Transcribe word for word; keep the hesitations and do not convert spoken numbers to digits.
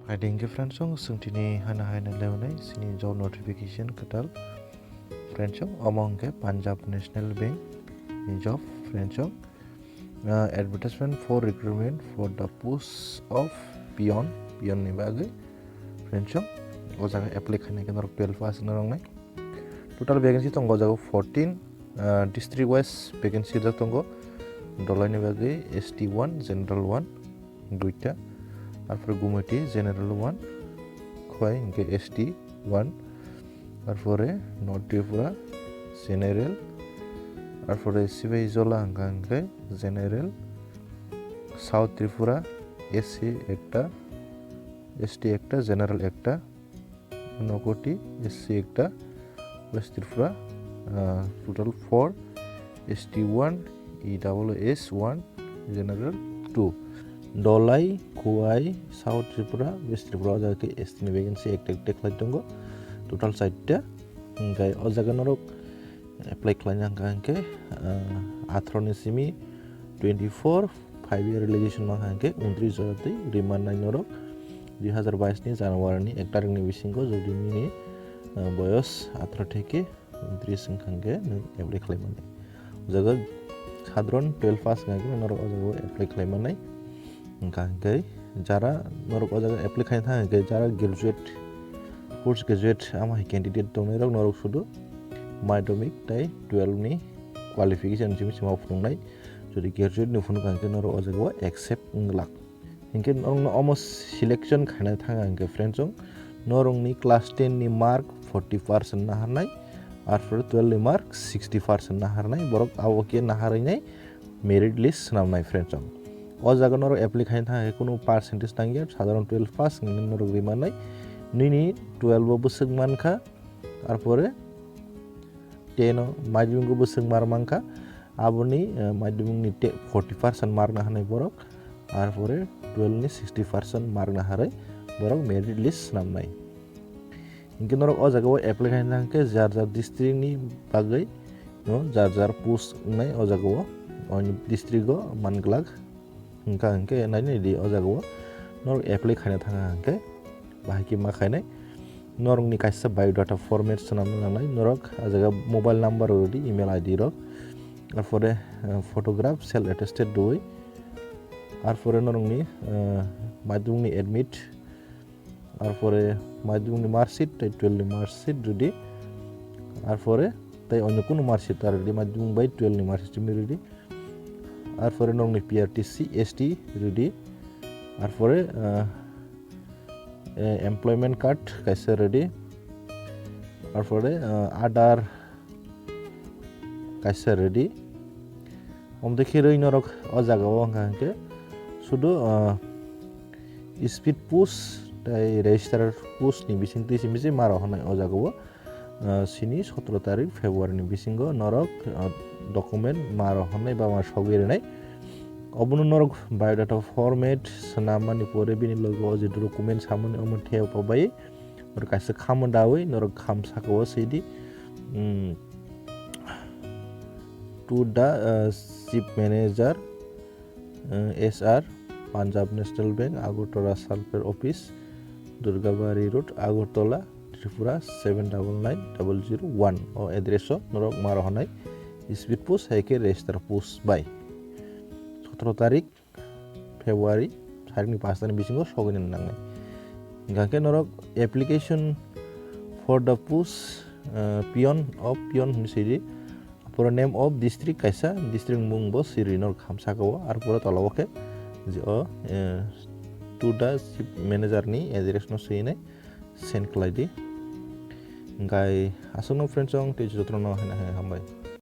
Aiding ke friends song sungtini hana haina leonai sini job notification katal. Friends song omong ke Punjab National Bank ni job friends song. Uh, advertisement for recruitment for the post of peon, peon ni bagwi friends song o jaga apply khaina ke norok twelve pass na rongnai. Total vacancy tongo o jaga fourteen, uh, district wise vacancy da tongo. Dolai ni bagwi S T one, general one, duita, arpore Gumati general one, Khowai hingke S T one, arpore North Tripura general, arpore Sibai Jola hingka hingke general, South Tripura S C ekta, S T ekta, general ekta, Unakoti S C ekta, West Tripura, uh, total four, S T one, E double S one, general two. Dolai, Khowai, South Tripura, West Tripura, o jaga ke S T ni vacancy ekta ekta khlai tongo, total chaita. Hingke o jaga norok apply khlaina hingka hingke, uh, atharo ni simi twenty four, five year relation mankha hingke untris jora twi rimannai norok dui hazar bais ni January ni ek tarik ni bisingo jodi nini, uh, boyos atharo theke untris wngkha hingke nwng apply khlai mannai. O jaga sadharon twelve pass wngkha hingke norok o jaga o apply khlai mannai. Wngkha hingke jara norok o jaga apply khaina thang hingke jara graduate, post graduate ama hai candidate tongnai rok norok sudu madhyamik tei twelve ni qualification simi sima phunuknai. Jodi graduate ni phunuk hingke norok o jaga o accept wng glak. Hingke norokno omo selection khaina thang hingke friends song norokni class ten ni mark forty percent naharnai, arpore twelve ni mark sixty percent naharnai, borok abo khe naharwinai merit list swnamnai friends song. O jaga norok apply khaina thang hingke kunu percentage nangya, sadharon twelve pass hingke norok rimannai, nini twelve o bwswk mankha, arpore ten o madhyamik o bwswk mar mankha, aboni, eh, madhyamik ni te forty percent mark naharnai borok, arpore twelve ni sixty percent mark naharwi borok merit list swnamnai. Hingke norok o jaga o apply khaina hingke jar jar district ni bagwi no jar jar post wngnai o jaga o, o district o man glak. Hingka hingke nai nai di o jaga o norok apply khaina thang hingke bahai khe ma khainai. Norokni kaisa biodata format swnamna nangnai norok, o jaga mobile number rwdi, email I D rok, arpore, eh, photograph, self attested rwui, arpore norokni, eh, madhyamik ni admit, arpore madhyamik ni mark sheet tei twelve ni mark sheet rwdi, arpore tei onyo kunu mark sheet ta rwdi, madhyamik bai twelve ni mark sheet simi rwdi. Arpore nokni P R T C S T rwdi. Arpore, ah, eh, employment card kaisa rwdi. Arpore, ah, Aadhaar kaisa rwdi. Omtwi khe rwi norok o jaga o wngkha hwnkhe sudu, ah, speed post tei register post ni bisingtwi simi se maro hwnwi o jaga o. Ah, sini sotro tarik February ni bisingo norok, ah, document maro hwnwi ba ma sogwi rwnai. Obono norok biodata format swnam mani pore bini logo o je document samani omo theo pabai norok kaisa khamo dawi norok kham saka o sidi, mm, to the, ah, chief manager, eh, S R, Punjab National Bank, Agartala Circle Office, Durgabari Road, Agartala, Tripura seven double nine double zero one. O address o norok maro hwnai speed post hai khe register post bai sotro tarik February, tarik ni pash tani bisingo sogwi nang nangnai. Hingkha khe norok application for the post, eh, peon of peon hwnwi sidi. Pura name of district kaisa, district mung bo siri norok kham saka o, ar pura tola o khe je o, eh, to the chief manager ni address no swi nai send khlai di. Hingkhai aswk no friends, chwng tei jotono no haino hambai.